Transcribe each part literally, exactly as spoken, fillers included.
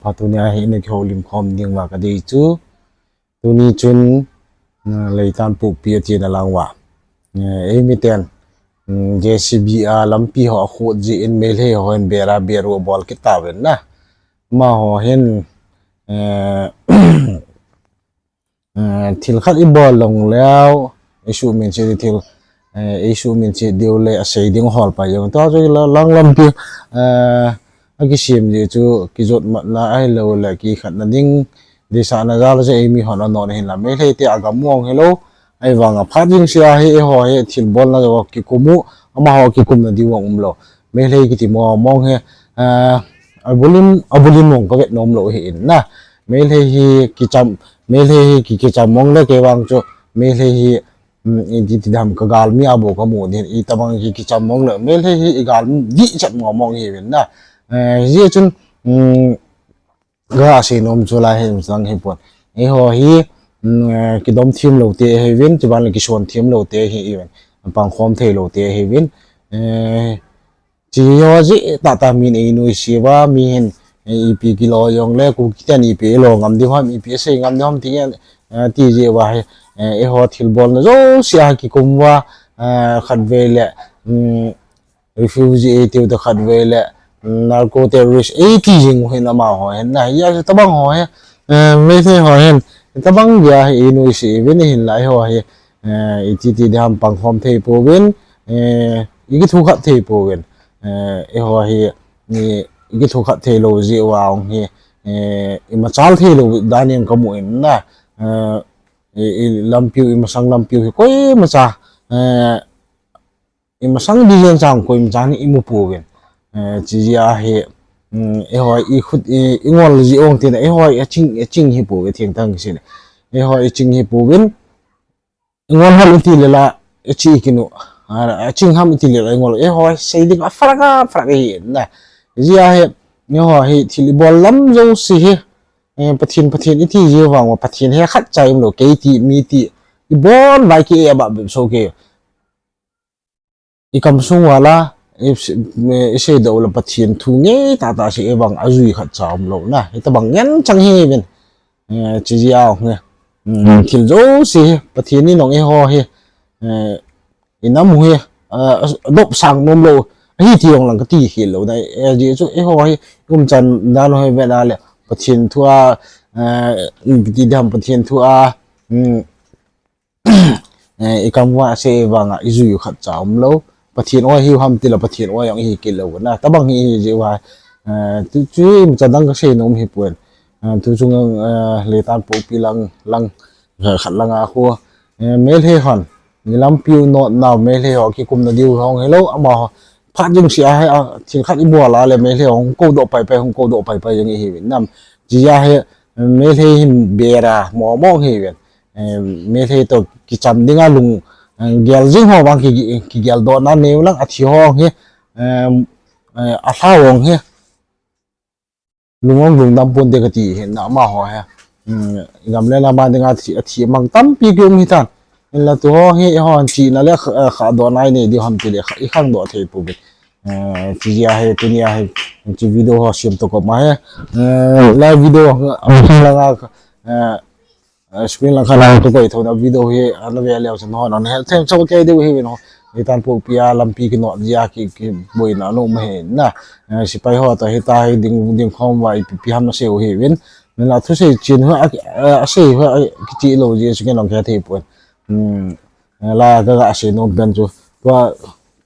Pha, tuni a hi ina kihoulim khom ding uva kadei chu. Tuni chun, mm, Leitan Pukpi a tina lang uva, eh, eimi ten, mm, J C B a lampi ho akhut jeh in Meitei ho hin bera beru abol kit tauvin na. Amaho hin, eh, eh, thil khat ibol lou leh, isuhmil cheh thil, eh, isuhmil cheh diu le asei ding hol pai jong. Tua chu la-, lang lampi, eh, akisem jeh chu kijot matna ahilou le kikhatna ding, deisahna jal chu eimi hon anom ahin la. Meitei te agam mong hilou, ahivang a phat jing sia hi eiho hi thil bolna jong kikum u, amaho kikumna diu a umlou. Meitei kiti mong mong hi, eh, abulim, abulim mong kavet nom lou hi in na. Meitei hi kicham, Meitei hi ki, kicham mong le kei vang chu, Meitei hi, mm, iti ti dam ka galmi a bou kamu din, itobang hi kicham mong le, Meitei hi igalmi dih chet mong mong hi in na. Eh, hijeh chun, mm, gasei nom chu lai hi, lang hi pon. Eiho hi, mm, eh, kidom them lou te hi uvin, chuban le kison them lou te hi uvin. Pangkhom thei lou te hi uvin. Eh, Chi ho jeh tah tah min einuisat uva, mi hin, eh, ipi kilo jong le, Kuki ten ipi ilo ngam ding ham, ipi sei ngam ding ham ti ngen, eh, ti jeh uva hi, eh, eiho thil bolna jouse a kikum uva, eh, khatvei le, mm, refugee eitiu te khatvei le, mm, narco terrorist eiti jing u hin amaho hin na, hijeh a chu tobang ho hi, eh, Meitei ho hin, tobang dia hi einuisat uvin ahin la eiho hi, eh, iti ti dam pangkhom thei pouvin, eh, ikithu khat thei pouvin, eh, eiho hi, i, ikithu khat thei lou jeh uva hung hi, eh, imachal thei lou dan in kamu in na, eh, i, i lampiu, imasang lampiu hi koimacha, eh, imasang dijen chang koimacha ni imu pouvin. Eh, chi jeh a hi, mm, eiho ikhut, i, ingol jeh ong tina, eiho aching, aching hi pou, itheng tang sin. Eiho iching hi pouvin, ingol ham iti le la, ichi kinu. A, aching ham iti le la, ingol. Eiho sei ding a farak a, farak hi na. Jeh a hi, eiho hi thil ibol lam jouse hi, eh, Pathen, Pathen iti jeh vang uva, Pathen hi khat cha umlou, kei ti, mi ti, ibol vai ki e ba bep so ke. Ikam sung uva la, i, i seidoh u la Pathen thu nge tah tah sei e vang ajui khat cha umlou na. Hitobang ngen chang hi uvin. Eh, chi jeh a nge. Mm, thil jouse hi, Pathen in jong eiho hi, eh, inam u hi, eh, adop sang nom lou, ahi ti jong lang kati khel lou na. Eh, jeh chu eiho hi, umchan dan u hi vet a le, Pathen thu a, eh, ti dam Pathen thu a, mm, eh, ikam uva sei vang a ijui u khat cha umlou. Pathen oi hiu ham ti la Pathen oi jong ihi kit lou na. Tobang hi ihi jeh uva. Eh, tu, tu imacha dang kasei nom hi pon. Eh, tu chung, eh, Leitan Pukpi lang, lang, eh, khat lang a khu. Eh, Meitei hon. Ni lampiu notnau Meitei ho kikumna diu hong hilou. Amaho phat jing sia hi, a, thil khat ibol a le Meitei hung koudoh pai pai, hung koudoh pai pai jong ihi uvin nam. Chi jeh a hi, Meitei hin bera mong mong hi uvin. Eh, Meitei toh kicham ding a lung, eh, gel jing ho vang ki, ki, kigeldohna neo lang athi ho hi, eh, eh, alha hong hi. Lungmong lungdam ponte kati hi na amaho hi. Hmm, gam le nam a ding a thi, athi mang tampi kium hitan. Hinla tu ho hi, eiho hin chihna le kha, eh, khahdohna inei diu ham ti le kha, ikhangdoh thei pouvin. Eh, chi jeh a hi, tuni a hi, chi video ho sem toh koma hi. Eh, live video, eh, lang a, eh, eh, screen lang khat a kakoi thouna video hi, ana ve leu chun ho, nahel them chauva kei diu hi uvin ho. Leitan Pukpi a lampi kinot jeh a ki, kiboina aum ahi na. Eh, sepai ho toh hita hi ding, ding khom uva ipi, ipi ham nasei u hi uvin. Hinla thusei chen ho, a, a, asei ho, a, kichih lou jeh a chu kei jong kahe thei pon. Hmm, eh, la ka, kasei nom pen chu. Tua,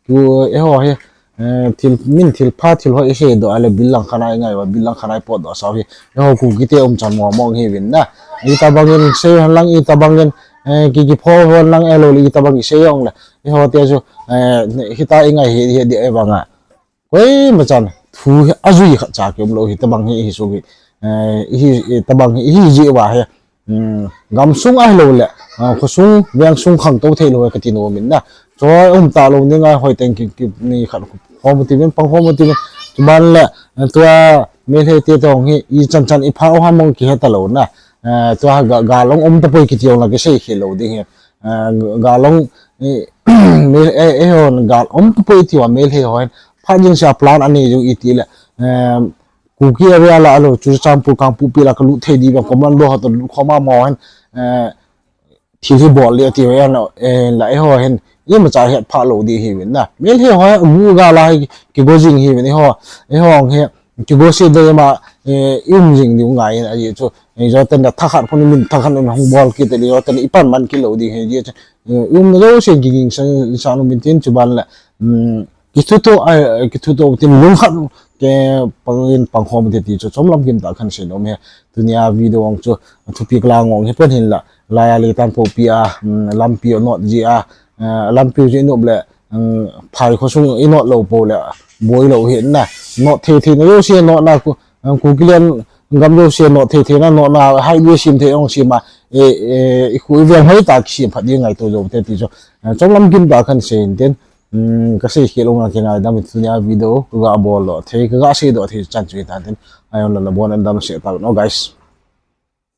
Tu eiho hi, eh, thil, min thil pha, thil hoi iseidoh a le bil lang khat a ingai uva, bil lang khat a ipotdoh sau hi. Eiho Kuki te umchan mong mong hi uvin na. Itobang in sei hen lang, itobang in, eh, ki, kipho hen lang, ahilou le itobang isei jong le. Eiho te chu, eh, hita ingai hi, hi, di e vang a. Koimachan, thu hi ajui khat cha kium lou hitobang hi, hi su hi. Eh, hi, hitobang hi, hi jeh uva hi. Hmm, gamsung ahilou le, ah, khosung, vengsung khangtou thei lou kati nom in na. Choi um talou ding a hoi teng ki, ki, ni khat khom u tivin, pang khom u tivin. Chuban le, eh, tua Meitei te toh hi, ichan chan ipha u ham mong kihe talou na. Eh, tua ga, gal ong um tapoi kiti ong la kisei khel lou ding hi. Eh, gal ong, eh, Mei, eh, eh, hon gal um tapoi tiu a Meitei hon. Phat jing sia plan anei jong iti le, eh, Kuki area la alou, Churachandpur, Kangpokpi la kalut thei di bang, commando ho toh lut khom a mo hen, eh, thil hi bol le ti ho hen, eh, la eiho hen, imacha het pha lou di hi uvin na. Meitei ho gu ga la hi kigo jing hi uvin, eiho, eiho he, kigo se de ma, eh, i um jing di ngai na ji chu. Eh, joten da thakhat phun min thakhat in hung bol kit le joten i pan man kit lou di hi ji chu. Eh, i umna jouse kiging san, san um in tin chu ban la, um, kithuto, ai, kithuto tin lungkhat ke pangin pangkhom te ti chu chomlam kim tah khan sei nom e. Tunia video ong chu thupi kala ngong hi pon hin la, laiya le tan popi a, um, lampi o not ji a, eh, lampi ji nop le, um, phai khosung i not lou po le, boi lou hi na, not thei thei na jouse not na ku, um, Kuki lien gam jouse not thei thei na, not na hai le sim thei ong sim a, e, e, i khu i veng hoi ta kisim phat di ngaito jou te ti chu, eh, chomlam kim tah khan sei in tin, um, ka sei khel ong a kingaidam in tunia video ka ga bol lou thei, ka ga sei doh thei chan chu hi tan tin, ayon la la bon an dam se ta no, guys.